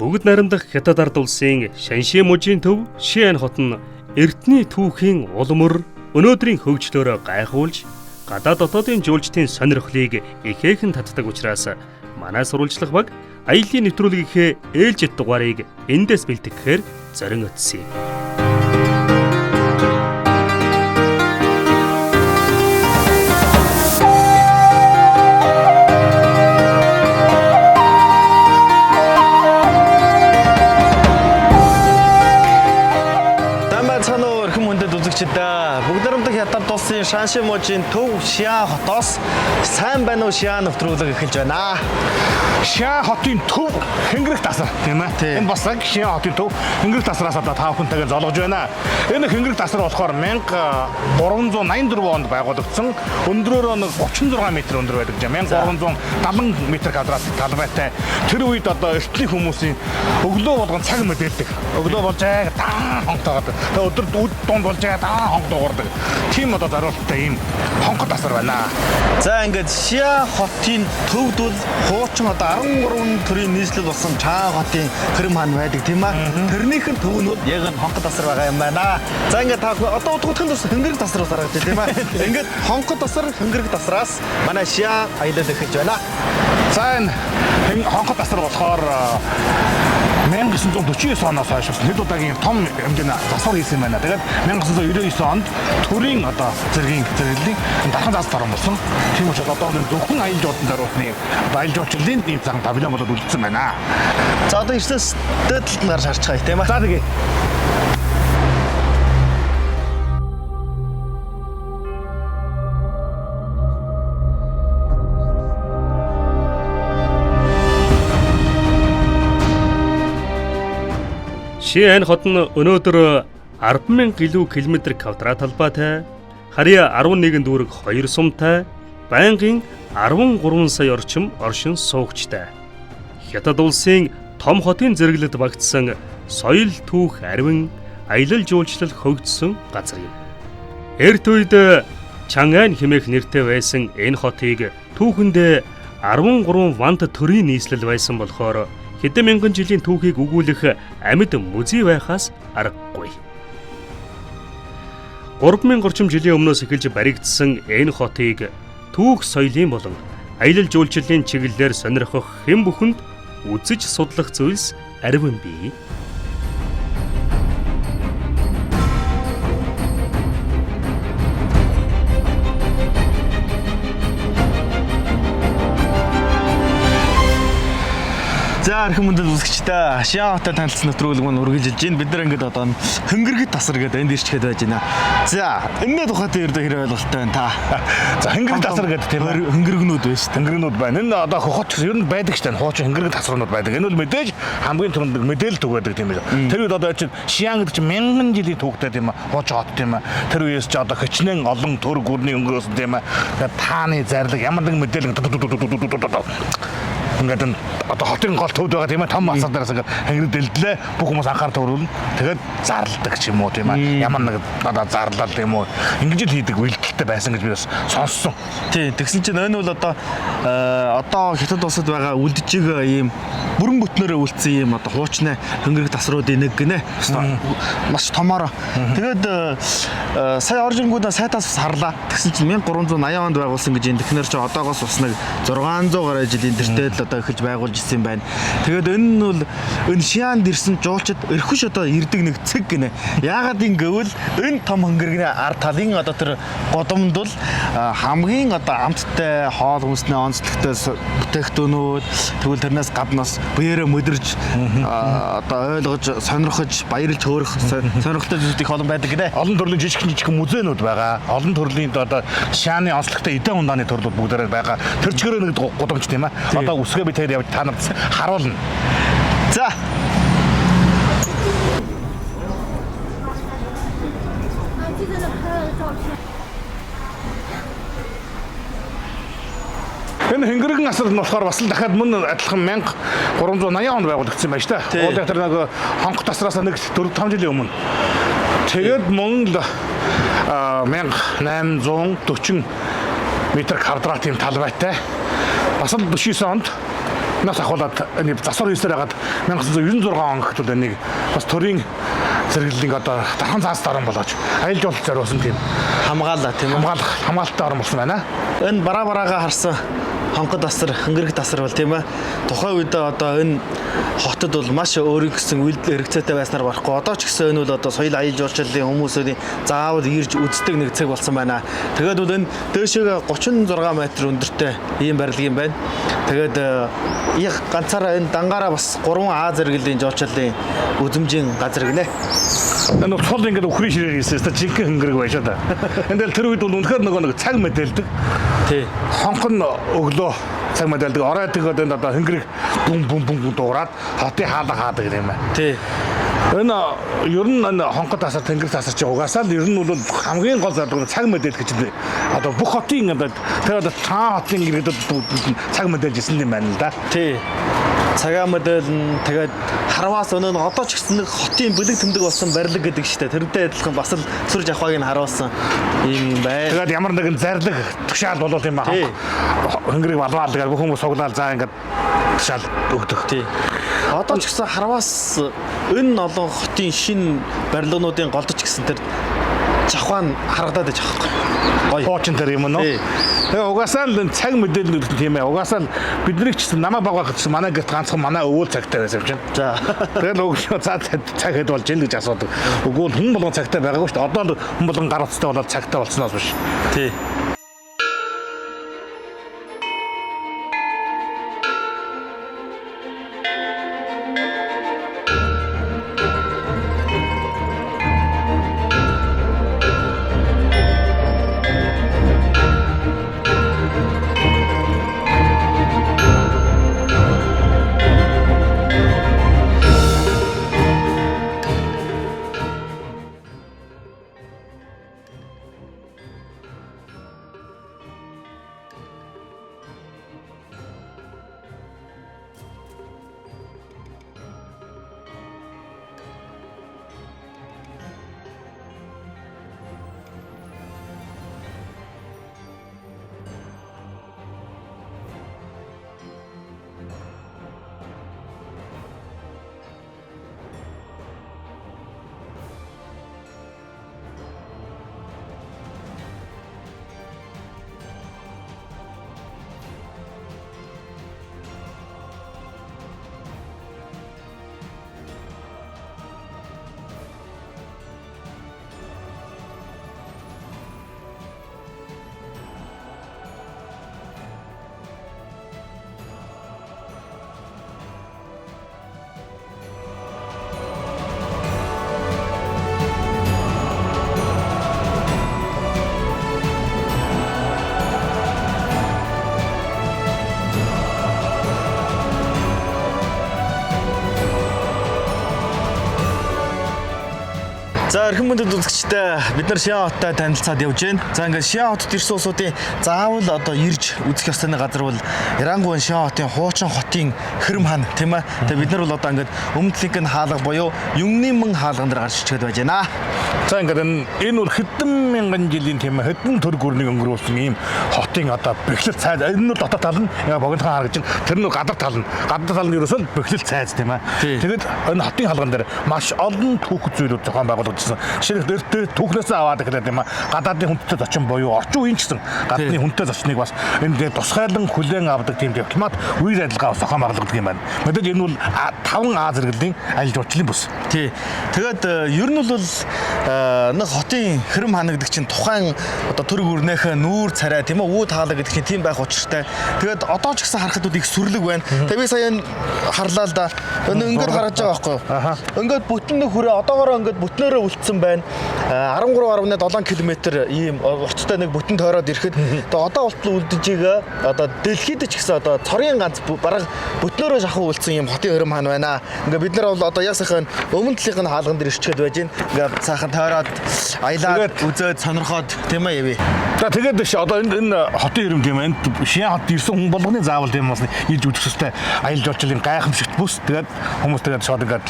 Бүгд найрамдах Хятад ард улсын Шанши мужийн төв Шиань хот нь эртний түүхийн улмөр өнөөдрийн хөгжлөөр гайхуулж гадаад дотоодын жуулчдын сонирхлыг ихээхэн татдаг учраас манай сурвалжлах баг аяллаа нэвтрүүлгийнхээ ээлжит дугаарыг эндээс бэлтгэхээр зорин өтсөн юм. Сайн байцгаана уу эрхэм хүндэт үзэгчид ээ. Бүгд найрамдах Хятад улсын Шанши мужийн төв Шиан хотоос сайн байна уу Шиан нэвтрүүлэг эхэлж байна. Шиан хотын төв Хэнгэрэх тасар тийм Тий. ээ. Энэ бас яг Шиан хотын төв Хэнгэрэх тасраас одоо та бүхэнтэйгээ золгож байна. Энэ Хэнгэрэх тасар болохоор 1384 онд байгуулагдсан. Өндрөөрөө нэг 36 м өндөр байдаг жаа. 1370 м квадрат талбайтай. Тэр үед одоо эртний хүмүүсийн өглөө болгон цаг мэдээлдэг. Өглөө болж аа даан хонхтойгоод. Тэгээ өдөр үд дунд болж аа даан хонх дуугардаг. Тийм одоо зориулттай ийм хонхот тасар байна. За ингээд Шиан хотын төвд бол хуучин одоо 13 төрийн нийслэл болсон Чаан хотын Хэрэм хаан байдаг тийм ээ. Тэрнийх нь төв нь бол яг энэ хонхот тасар байгаа юм байна. За ингээд та бүхэн одоо утгуудын тус хөнгөрөг тасар бас харагдаж тийм ээ. Ингээд хонхот тасар, хөнгөрөг тасраас манай Шиан аялал эхэлж байна. За энэ хонхот тасар болохоор 1949 оноос хойш бас хэд удаагийн том хэмжээний засвар хийсэн байна. Тэгээд 1999 онд төрийн одоо зэргийн зэрэглэлийн дархан зас торон болсон. Тийм учраас одоо энэ зөвхөн аялал жуулчлалын зориултны одоо аялал жуулчлалын ийм зан павильон болоод үлдсэн байна. За одоо ирсээс дээд талд нь гарч харчихъя тийм ээ. За тэгээ. Шиань хот нь өнөөдөр 10,000 илүү километр квадрат талбайтай, харьяа 11 дүүрэг 2 сумтай, байнгын 13 сая орчим оршин суугчтай. Хятад улсын том хотын зэрэглэлд багтсан соёл түүх ариван аялал жуулчлал хөгжсөн газар юм. Эрт үед Чангань хэмээх нэртэй байсан энэ хотыг түүхэндээ 13 вант төрийн нийслэл байсан болохоор хэдэн мянган жилийн түүхийг өгүүлэх амьд музей байхаас аргагүй. 3000 орчим жилийн өмнөөс эхэлж баригдсан энэ хотыг түүх соёлын болон аялал жуулчлалын чиглэлээр сонирхох хэн бүхэнд үзэж судлах зүйлс ариван бий. За эрхэм хүндэт үзэгчдээ Шиан хотод танилцсан нэвтрүүлэг маань үргэлжилж байна. Бид нар ингээд одоо хөнгөргөт тасар гэдэг энд ирчгээд байж байна. За энэний тухайд ердөө хэр ойлголттой байна та? За Хэнгэрэх тасар гэдэг тийм ээ. Хөнгөргнүүд байна шүү дээ. Хэнгэрнүүд байна. Энэ одоо хот ер нь байдаг шүү дээ. Хуучин хэнгэрэг тасрууд байдаг. Энэ бол мэдээж хамгийн түрүүнд мэдээлэл түгээдэг тийм ээ. Тэр үед одоо чинь Шиан гэдэг чинь мянган жилийн түүхтэй тийм ээ. Хуучин хот тийм ээ. Тэр үеэс ч одоо хичнээн олон төр гүрний өнгөрөөсөн тийм ээ. Тэгээд тааны зарлаг ямар нэгэн мэдээлэл ингээд энэ одоо хотын гол төвд байгаа тийм ээ том асар дээрээс ингээд хэнгэр дэлдлээ бүх хүмүүс анхаарал төвлөрнө. Тэгээд зарладаг ч юм уу тийм ээ. Ямар нэг одоо зарлал тийм үү. Ингэж л хийдэг үйлдэлтэй байсан гэж би бас сонссон. Тий, тэгсэн чинь энэ бол одоо одоо Хятад улсад байгаа үлдэж байгаа ийм бүрэн бүтнээрээ үлдсэн ийм одоо хуучны хөнгөрөх тасруудын нэг гинэ. Маш томоор. Тэгээд сая орж ирэнгүүдээ сайтаас бас харлаа. Тэгсэн чинь 1380 онд байгуулсан гэж энэ технэр чи одоогоос бас нэг 600 гаруй жилийн тэртээ л одоо эхэлж байгуулж исэн юм байна. Тэгээд энэ нь бол энэ Шианд ирсэн жуулчид өрхөш одоо ирдэг нэг цэг гинэ. Яагаад ингэвэл энэ том хөнгөргний ард талын одоо тэр гудамд бол хамгийн одоо амттай хоол хүнсний онцлогтой бүтээгдэхүүнүүд тэгвэл тэрнээс гаднаас биеэрээ мэдэрч одоо ойлгож сонирхож баярлж хөөрөх сонирхолтой зүйлүүд их олон байдаг гинэ. Олон төрлийн жижиг жижиг музейнүүд байгаа. Олон төрлийн одоо шааны онцлогтой эдэн ундааны төрлүүд бүгдээрээ байгаа. Тэр чигээрээ нэг гудамж тийм ээ. Одоо үсгээ би тэр явж та нарт харуулна. За. Энэ хөнгөргөн асар нь болохоор бас л дахиад мөн адилхан 1380 онд байгуулагдсан байна шүү дээ. Уулын тэр нэг хонх тасраас нэг 4 5 жилийн өмнө. Тэгээд мөн л 1840 метр квадрат юм талбайтай. Бас л 49 онд Нас ахуулаад энэ засвар хийсээр хагаад 1996 он гэхэд бол энийг бас төрийн зэрэглэлийн одоо дархан цаас орон болгож аялал жуулчлалт зориулсан тийм Хамгаалаа тийм ээ. хамгаалах хамгаалалттай орон болсон байна. Энэ бараа бараагаа харсан хонход асар, хөнгөрөх тасар бол тийм ээ. Тухайн үед одоо энэ хотод бол маш өөрийн гэсэн үйлдэл хэрэгцээтэй байснаар барахгүй. Одоо ч гэсэн энэ бол одоо соёл аялал жуулчлалын хүмүүсийн заавал ирж үздэг нэг цэг болсон байна. Тэгээд бол энэ дээшээгээ 36 м өндөртэй ийм барилга юм байна. Тэгээд яг ганцаараа энэ дангаараа бас 3 А зэрэглэлийн жуулчлалын үзэмжийн газар гинэ. Энэ бол цул ингээд үхрийн ширээр хийсэн өстой жинхэнэ хөнгөрөг байж та. Энд л тэр үед бол үнэхээр нөгөө нэг цаг мэдээлдэг. Тий. Хонхон өглөө цаг мэдээлдэг. Орой тэгээд энд одоо хөнгөрөг бүм бүм бүм бүм дуугараад хотын хаалга хаадаг юм байна. Тий. Энэ ер нь энэ хонхот тасар тэнгэр тасар чи угаасаа л ер нь бол хамгийн гол зорилго нь цаг мэдээлэх гэж байна. Одоо бүх хотын одоо тэр одоо цаан хотын иргэдэд цаг мэдээлж исэн юм байна л да. Тий. Цагаан мэдээлэн тэгээд харваас өнөө нь одоо ч гэсэн нэг хотын бэлэг тэмдэг болсон барилга гэдэг штэ. Тэрнтэй адилхан бас л сүр жавхааг нь харуулсан ийм юм байна. Тэгээд ямар нэгэн зарлиг тушаал болов юм аа. Тий. Хөнгөрийг балваал тэгээд бүх хүмүүс суглаал заа ингээд тушаал өгдөг. Тий. Одоо ч гэсэн харваас энэ олон хотын шин барилгануудын голдож гэсэн тэр жавхаа нь харагдаад байж байгаа байхгүй. Гоё. Хуучин тэр юм уу? Тий. Тэгээ угаасаа л энэ цаг мэдээлэл гэдэг тийм ээ. Угаасаа л бидний ч гэсэн намаа баг байхад ч манай гэрт ганцхан манай өвөл цагтай байсан юм чинь. За. Тэгэл өглөө за цаг хэд болж ийн гэж асуудаг. Үгүй л хүн болгон цагтай байгаагүй шүү дээ. Одоо л хүн болгон гар утастай болоод цагтай болсноос биш. Тий. За эрхэм мөндөд үзэгчдээ бид нар Шиан хоттой танилцаад явж байна. За ингээд Шиан хотод ирсэн улсуудын заавал одоо ирж үзэх ёстой нэг газар бол Ярангуй Шиан хотын хуучин хотын хэрэм хан тийм ээ. Тэгээ бид нар бол одоо ингээд өмнө талынх нь хаалга буюу Юнгны мөн хаалган дээр гарч ирчгээд байж байна. За ингээд энэ бол хэдэн мянган жилийн тийм ээ, хэдэн төр гүрнийг өнгөрүүлсэн ийм хотын одоо бэхлэл цайз энэ нь бол дотоод тал нь богинохон харагдаж байна. Тэр нь гадар тал нь. Гадар тал нь ерөөсөө л бэхлэл цайз тийм ээ. Тий. Тэгээд энэ хотын хаалган дээр маш олон түүх зүйлүүд зохион байгуулагдсан. Жишээлбэл тэр түүхнээсээ аваад гэхлээр тийм ээ, гадаадын хүндтэй зочин буюу орчин үеийн ч гэсэн гадны хүндтэй зочныг бас энэ дээр тусгайлан хүлээн авдаг тийм дипломат үер адилгаа бас зохион байгуулагддаг юм байна. Мэдээж энэ бол 5 А зэрэглэлийн аялал жуулчлалын бүс. Тий. Тэгээд ер нь бол нэг хотын хэрэм ханагдаг чинь тухайн одоо төр гүрнийхээ нүүр царай тийм ээ үүд хаалга гэдэг чинь тийм байх учиртай. Тэгээд одоо ч гэсэн харахад бол их сүрлэг байна. Тэгээд би сая энэ харлаа л да. Өнөө ингээд харж байгаа байхгүй Аха. юу? Ингээд бүтэн нэг хүрээ одоогоороо ингээд бүтнөөрөө үлдсэн байна. 13.7 км ийм урттай нэг бүтэн тойроод ирэхэд тэгээд одоо болтол үлдэж байгаа одоо дэлхийд ч гэсэн одоо цорын ганц бараг бүтнөөрөө шахуу үлдсэн ийм хотын хэрэм хаан байна. Ингээд бид нар бол одоо яг сайхан өмнө талынх нь хаалган дээр ирчгээд байж байна. Ингээд сайхан тойроод аялаад үзээд сонирхоод тийм ээ явъя. За тэгээд биш одоо энэ хотын хэрэм тийм энд Шиан хот ирсэн хүн болгоны заавал тийм бас ирж үзэх ёстой аялал жуулчлалын гайхамшигт бүс. Тэгээд хүмүүс тэгээд шууд ингээд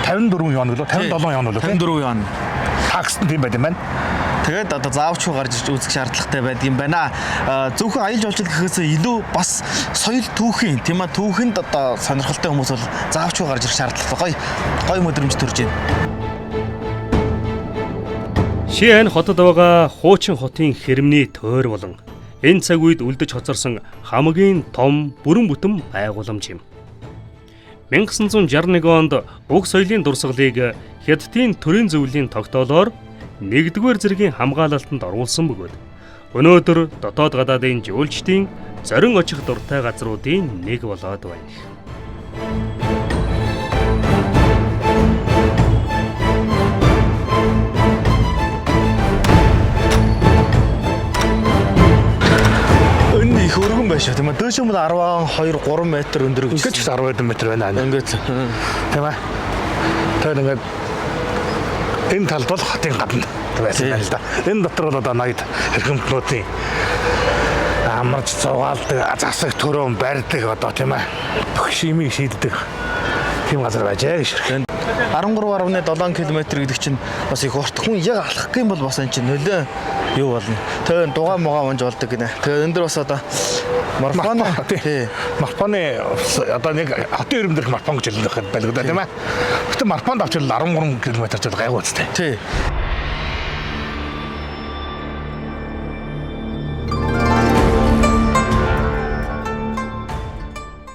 54 юан гэлөө 57 юан гэлөө 54 юан. Такс нь тийм байт юм байна. Тэгээд одоо заавчгүй гарч ирж үзэх шаардлагатай байдаг юм байна. Зөвхөн аялал жуулчлал гэхээс илүү бас соёл түүхийн, тийм ээ, түүхэнд одоо сонирхолтой хүмүүс бол заавчгүй гарч ирэх шаардлагатай. Гоё гоё мэдрэмж төрж байна. Шиань хотод байгаа хуучин хотын хэрмний тойр болон энэ цаг үед үлдэж хоцорсон хамгийн том бүрэн бүтэн байгууламж юм. 1961 онд уг соёлын дурсгалыг Хятадын төрийн зөвлөлийн тогтоолоор 1-р зэргийн хамгаалалтанд оруулсан бөгөөд өнөөдөр дотоод гадаадын жуулчдын зорин очих дуртай газруудын нэг болоод байна. Энэ их өргөн байх шүү, тийм ээ. Дөөшөө бол 12 3 метр өндөр гэж. Ингээд ч 12 метр байна. Ингээд. Тийм ээ. Тэгээд ингээд энэ талд бол хотын гадна байсан байна л да. Энэ дотор бол одоо ноёд эрхэмтнүүдийн амарч зугаалдаг, засаг төрөөн барьдаг одоо, тийм ээ. Бүх шимийг шийддэг тийм газар байжээ гэж. 13.7 км гэдэг чинь бас их урт. Хүн яг алхах юм бол бас энэ чинь нөлөө юу болно. Тэгээ дугаа мугаа унж болдог гинэ. Тэгээ энэ дэр бас одоо морфон, тий. Марпаны одоо нэг хотын өрөм дээрх марпан гэж хэлэх байлгүй да, тийм ээ. Гэтэ марпанд авчвал 13 км ч бол гайгүй үстэй. Тий.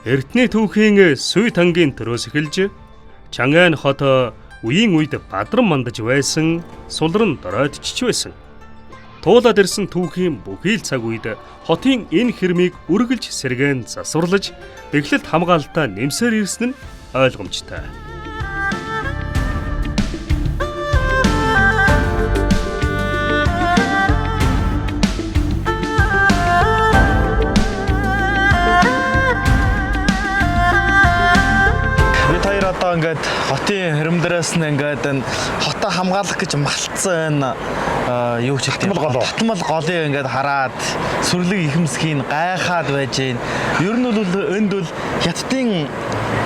Эртний түүхийн Суй тангийн төрөөс эхэлж Чанган хот үеийн үед бадран мандаж байсан, сулран доройтчж байсан. Туулаад ирсэн түүхийн бүхий л цаг үед хотын энэ хэрмийг үргэлж сэргээн засварлаж, бэхлэлт хамгаалалтаа нэмсээр ирсэн нь ойлгомжтой. Бид хоёр одоо ингээд хотын хэрэмдрээс нь ингээд энэ хотоо хамгаалах гэж малтсан энэ юу ч хэлдэг Татмал гол уу? Татмал голыг ингээд хараад сүрлэг ихэмсгийг гайхаад байж гин. Ер нь бол энд бол Хятадын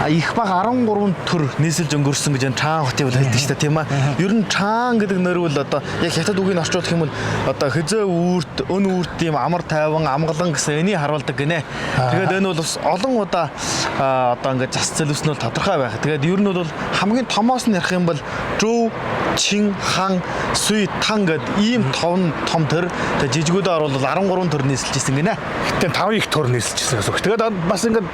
их баг 13 төр нийсэлж өнгөрсөн гэж энэ Чаан хотыг бол хэлдэг шүү дээ, тийм ээ. Ер нь Чаан гэдэг нэр бол одоо яг хятад үгийг орчуулах юм бол одоо хэзээ үүрт, өн үүрт тийм амар тайван, амгалан гэсэн энийг харуулдаг гинэ. Тэгээд энэ бол бас олон удаа одоо ингээд зас зэлвсэн нь бол тодорхой байх. Тэгээд ер нь бол хамгийн томоос нь ярих юм бол Жөв, Чин, Хан, Суй, Тан гэд ийм том төр. Тэгээд жижигүүдээ оруулал 13 төр нийсэлж исэн гинэ. Гэтэ 5 их төр нийсэлжсэн гэсэн үг. Тэгээд бас ингээд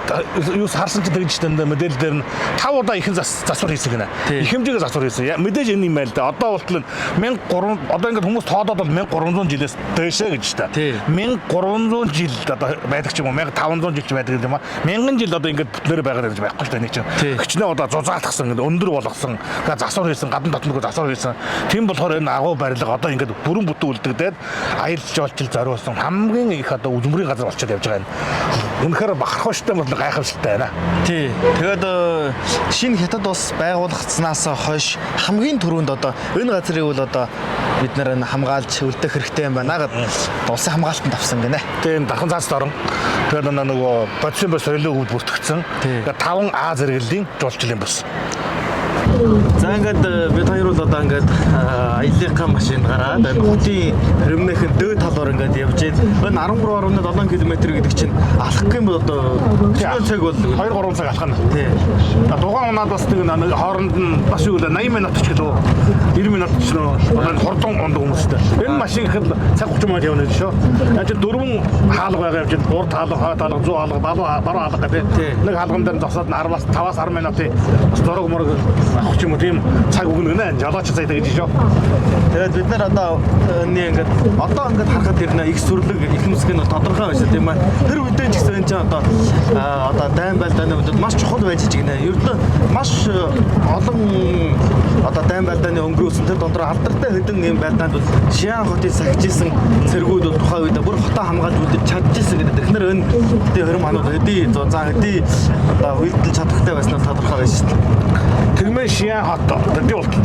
юу харсан чинь тэгж дандаа мэдээлэл дээр нь 5 удаа ихэн засвар хийсэн гинэ. Тий. Их хэмжээгээр засвар хийсэн. Мэдээж энэ юм байл да. Одоо болтол 1300 одоо ингээд хүмүүс тоодоод бол 1300 жилээс дээшээ гэж та. Тий. 1300 жил одоо байдаг ч юм уу, 1500 жил ч байдаг юм аа. 1000 жил одоо ингээд бүтнээр байгаад гэж байхгүй л та нэг чинь. Тий. Хичнээн удаа зузаалгасан, ингээд өндөр болгосон, тэгээд засвар хийсэн, гадна дотногоо засвар хийсэн. Тийм болохоор энэ агуу барилга одоо ингээд бүрэн бүтэн үлдэгдээд аялал жуулчлал зориулсан хамгийн их одоо үзмөрийн газар болчиход явж байгаа юм. Үнэхээр бахархууштай бол гайхамшигтай байна. Тий. Тэгээд шинэ хятад улс байгуулагдсанаас хойш хамгийн түрүүнд одоо энэ газрыг бол одоо бид нар энэ хамгаалж үлдэх хэрэгтэй юм байна гэд улсын хамгаалтанд авсан гинэ. Тэгээ энэ дархан цаас дорн. Тэгээд нөгөө бодисын бос соёлын өвд бүртгэгдсэн. Тий. Тэгээд 5А зэрэглэлийн жуулчлалын бус. За ингээд бид хоёр бол одоо ингээд аяллахаа машинд гараад энэ хотын хэрмнийхэн дээд талаар ингээд явж байна. Энэ 13.7 км гэдэг чинь алхах юм бол одоо өчнөө цаг бол 2 3 цаг алхана. Тий. Дугаан унаад бас нэг хооронд нь бас юу гэлээ 80 минут ч гэлөө 90 минут ч нөө одоо энэ хурдан ундаг хүмүүстэй. Энэ машин гэхэд цаг 30 минут явна гэж шүү. Энэ чинь дөрвөн хаалга байгаа юм чинь урд хаалга, хойд хаалга, зүүн хаалга, баруун хаалга гэдэг. Тий. Нэг хаалган дээр зогсоод нь 10-аас 5-аас 10 минутын бас зураг мураг авах ч юм уу тийм цаг өгнө гэнэ. Жолооч цаг гэж шүү. Тэгээд бид нар одоо энэ ингээд одоо ингээд харахад тэр нэ их сүрлэг ихэмсэг нь бол тодорхой байна шүү, тийм ээ. Тэр үедээ ч гэсэн энэ чинь одоо одоо дайн байлдааны үед маш чухал байж гинэ. Ер нь маш олон одоо дайн байлдааны өнгөрөөсөн тэр дондор алдартай хэдэн юм байлдаанд бол Шиан хотыг сахиж исэн цэргүүд бол тухайн үед бүр хотоо хамгаалж үлдэж чадчихсан гэдэг. Тэгэхээр энэ хотын хорим ханууд хэдий зузаан хэдий одоо үйлдэл чадвартай байсан нь тодорхой байж шүү дээ. Тэгмээ Шиян хот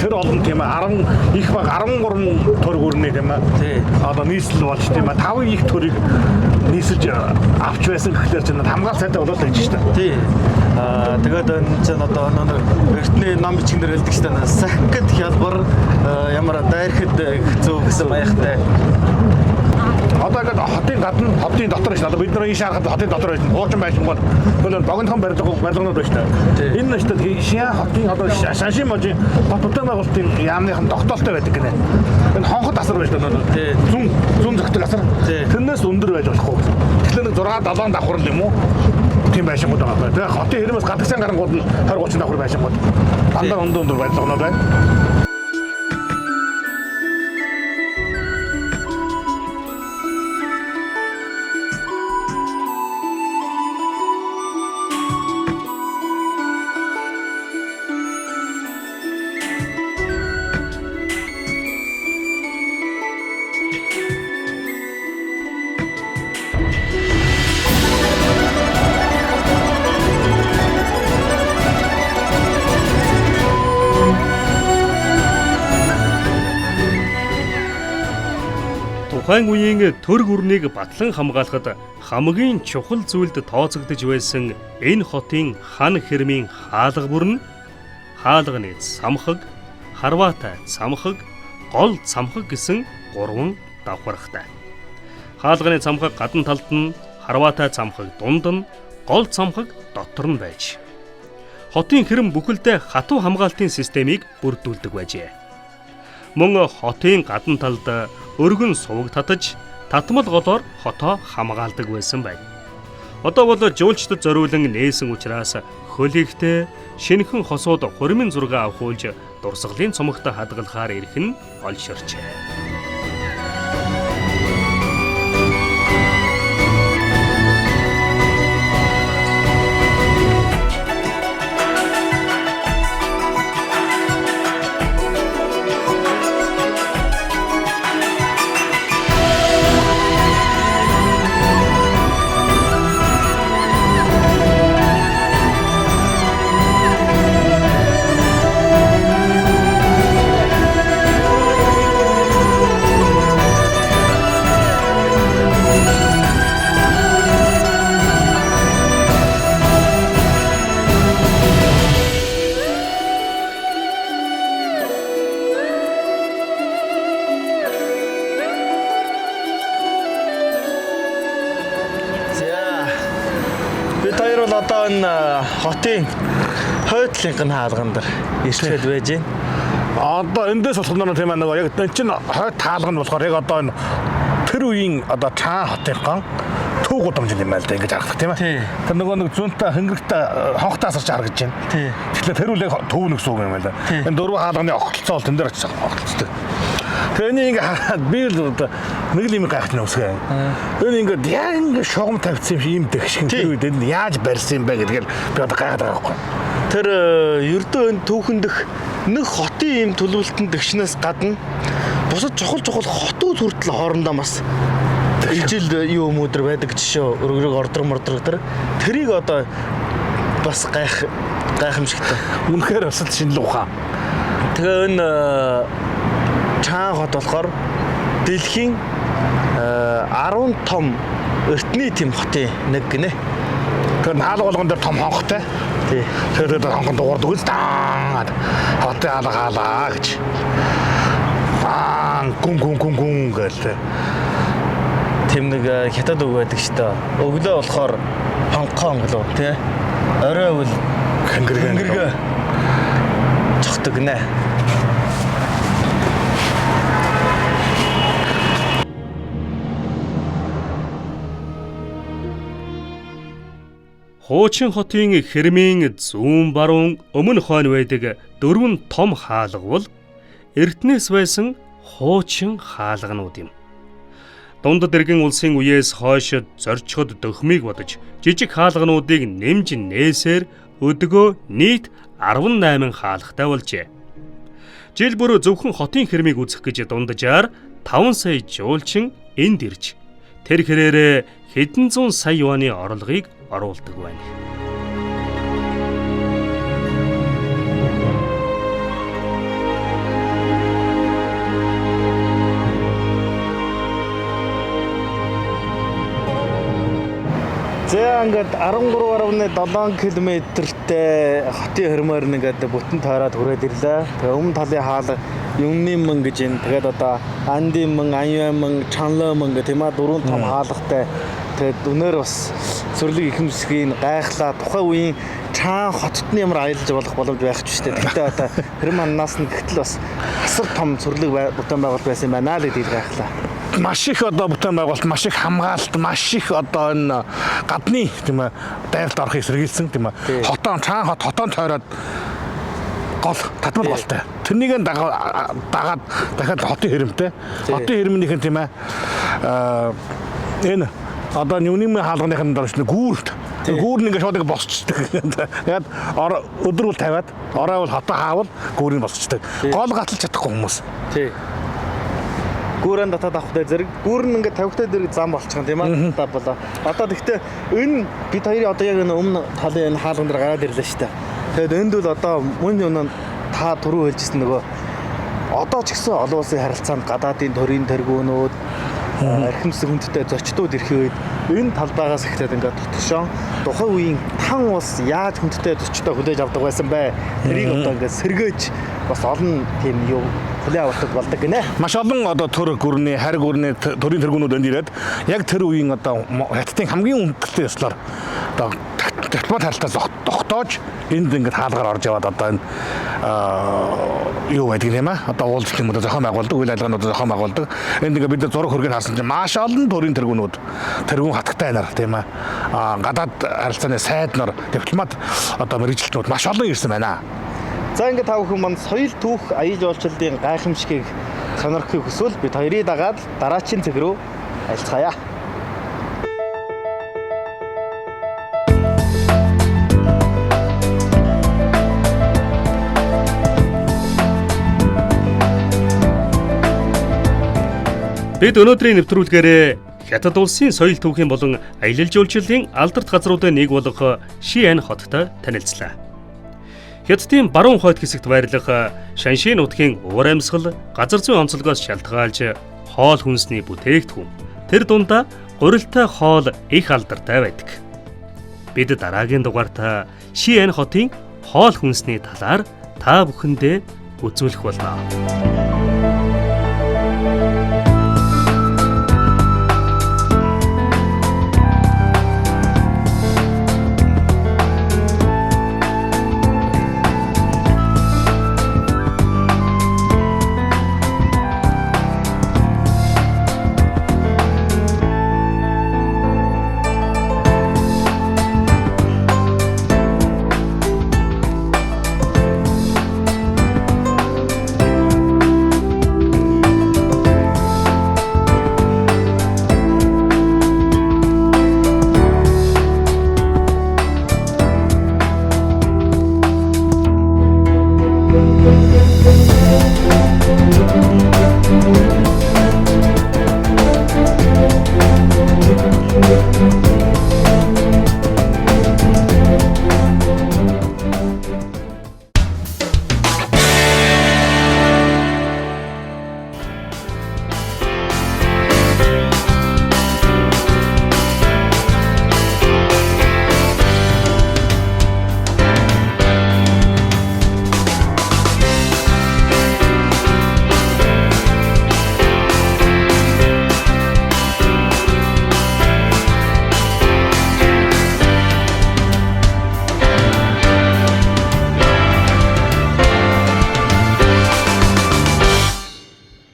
тэр олон тийм 10 их баг 13 төр гүрний тийм одоо нийслэл болж тийм 5 их төрийг нийсэлж авч байсан гэхлээр чинь хамгаалт сайтай болоод л байж шүү дээ. Тий. Аа тэгээд энэ чинь одоо нэг эртний ном бичгэн дээр хэлдэг шүү дээ. Сахикэд хялбар ямар дайрхэд хэцүү гэсэн маягтай. Одоо ингээд хотын гадна хотын дотор шүү дээ. Одоо бид нар ийш харахад хотын дотор байсан. Хуучин байшин бол богинохон барилганууд байна шүү дээ. Энэ нь шүү дээ Шиян хотын одоо Шаншин можийн хот бүтээн байгуулалтын яамныхан тогтоолтой байдаг гинэ. Энэ хонхот асар байж шүү дээ. Зүүн зөгтөг асар. Тэрнээс өндөр байж болохгүй. Тэгэхээр нэг 6 7 давхар юм уу? Тийм байшингууд байгаа байхгүй. Тэгээ хотын хэрмээс гадагшаан гарангууд нь 20 30 давхар байшингууд. Дандаа өндөр барилганууд байна. Тухайн үеийн төр гүрнийг батлан хамгаалахад хамгийн чухал зүйлд тооцогдож байсан энэ хотын хан хэрмийн хаалга бүр нь хаалганы цамхаг, харваатай цамхаг, гол цамхаг гэсэн гурван давхаргатай. Хаалганы цамхаг гадна талд нь, харваатай цамхаг дунд нь, гол цамхаг дотор нь байж. Хотын хэрэм бүхэлдээ хатуу хамгаалтын системийг бүрдүүлдэг байжээ. Мөн хотын гадна талд өргөн суваг татаж татмал голоор хотоо хамгаалдаг байсан байна. Одоо бол жуулчдад зориулан нээсэн учраас хөлигтэй шинэхэн хосууд хурмын зураг авахуулж дурсгалын цомогтой хадгалахаар ирэх нь олширчээ. Одоо энэ хотын хойдлынх нь хаалган дээр ирчээд байж байна. Одоо эндээс болохоор тийм нэг яг энэ чинь хойд хаалга нь болохоор яг одоо энэ тэр үеийн одоо Чаан хотынхон төв гудамж юм байна л да ингэж харагдах тийм ээ. Тэр нөгөө нэг зүүнтэй хөнгөртэй хонхтой асарч харагдаж байна. Тэгэхээр тэр үл яг төв нэгсэн үг юм байна л да. Энэ дөрвөн хаалганы огтлцоо бол тэн дээр очиж огтлцдог. Тэгээ ингээ хараад би л одоо нэг л юм гайхаж нөсгөө. Энэ ингээд яа ингээ шугам тавьсан юм шиг юм дэгшин тэр үед энэ яаж барьсан юм бэ гэдгээр би одоо гайхаад байгаа байхгүй. Тэр ердөө энэ түүхэндх нэг хотын юм төлөвлөлтөнд дэгшнээс гадна бусад чухал чухал хотууд хүртэл хоорондоо бас ижил юу мөдөр байдаг жишээ өргөрөг ордрог мордрог тэр тэрийг одоо бас гайхамшигтай. Үнэхээр бас л шинэлэг ухаан. Тэгээ энэ Чаан хот болохоор дэлхийн 10 том эртний тэм хотын нэг гинэ. Тэр хаалга болгон дээр том хонхтой. Тий. Тэр хонхон дуурдаг үст аа. Хотын хаалга хаалаа гэж. Аа гүн гүн гүн гүн гээл. Тэм нэг хятад үг байдаг шүү дээ. Өглөө болохоор хонхоо гэлөө тий. Орой бол хөнгөргөө цохдог гинэ. Хуучин хотын хэрмийн зүүн баруун өмнө хойно байдаг дөрвөн том хаалга бол эртнээс байсан хуучин хаалганууд юм. Дунд дэргэн улсын үеэс хойш зорчход дөхмийг бодож жижиг хаалгануудыг нэмж нээсээр өдгөө нийт 18 хаалгатай болжээ. Жил бүр зөвхөн хотын хэрмийг үзэх гэж дунджаар 5 сая жуулчин энд ирж тэр хэрээрээ хэдэн зуун сая юаны орлогыг оруулдаг байна. За ингээд 13.7 км-тэй хотын хормоор ингээд бүтэн тойроод хүрээд ирлээ. Тэгээ өмнө талын хаалга Юннин мөн гэж энэ. Тэгээд одоо Андин мөн, Аньюан мөн, Чанло мөн гэх тийм дөрвөн том хаалгатай. Тэгээд өнөр бас цэцэрлэг ихэмсгийг гайхлаа. Тухайн үеийн Чаан хотод нь ямар аялж болох боломж байх ч шүү дээ. Гэхдээ одоо хэрэм ханаас нь гэтэл бас асар том цэцэрлэг бүтээн байгуулалт байсан юм байна л гэдгийг гайхлаа. Маш их одоо бүтээн байгуулалт, маш их хамгаалалт, маш их одоо энэ гадны тийм дайралт орохыг сэргийлсэн тийм хотоон Чаан хот хотоон тойроод гол татмал голтой. Тэрнийг дагаад дахиад хотын хэрэмтэй. Хотын хэрмнийх нь тийм энэ одоо Нюнимын хаалганых нь дорч гүүрт. Гүүр нь ингээд шууд ингээд босчдаг. Тэгээд өдөр бол тавиад, орой бол хотоо хаавал гүүрийг босчдаг. Гол гаталж чадахгүй хүмүүс. Тий. Гүүрэн татаад авах дээр зэрэг гүүр нь ингээд тавигтай зэрэг зам болчих юм тийм ээ. Одоо болоо. Одоо тэгтээ энэ бид хоёрын одоо яг энэ өмнө талын энэ хаалган дээр гараад ирлээ шүү дээ. Тэгээд энд бол одоо мөн юм та түрүү хэлжсэн нөгөө одоо ч гэсэн олон улсын харилцаанд гадаадын төрийн тэргүүнүүд архимсэг хүндтэй зочдууд ирэхээ үед энэ талбайгаас эхлээд ингээд дотгошоо тухайн үеийн тан улс яаж хүндтэй зочдоо хүлээж авдаг байсан бэ? Тэрийг одоо ингээд сэргээж бас олон тийм юу хүлээн авалтад болдог гинэ. Маш олон одоо төр гүрний, харь гүрний төрийн тэргүүнүүд энд ирээд яг тэр үеийн одоо хятадын хамгийн хүндтэй ёслоор одоо дипломат харилцаа тогтоож энд ингээд хаалгаар орж яваад одоо энэ юу байдаг юм аа одоо уулзалт юм уу зохион байгуулдаг, үйл ажиллагаанууд зохион байгуулдаг. Энд ингээд бид зураг хөргийг харсан чинь маш олон төрийн тэргүүнүүд, тэргүүн хатагтай нар тийм гадаад харилцааны сайд нар, дипломат одоо мэргэжилтнүүд маш олон ирсэн байна. За ингээд та бүхэн манд соёл түүх аялал жуулчлалын гайхамшигыг сонирхохыг хүсвэл бид хоёрыг дагаад дараачийн цэг рүү альцгаая. Бид өнөөдрийн нэвтрүүлгээрээ Хятад улсын соёл түүхийн болон аялал жуулчлалын алдарт газруудын нэг болох Шиань хоттой танилцлаа. Хятадын баруун хойд хэсэгт байрлах Шанши нутгийн уур амьсгал, газар зүйн онцлогоос шалтгаалж хоол хүнсний бүтээгдэхүүн тэр дундаа гурилтай хоол их алдартай байдаг. Бид дараагийн дугаартаа Шиань хотын хоол хүнсний талаар та бүхэндээ үзүүлэх болно.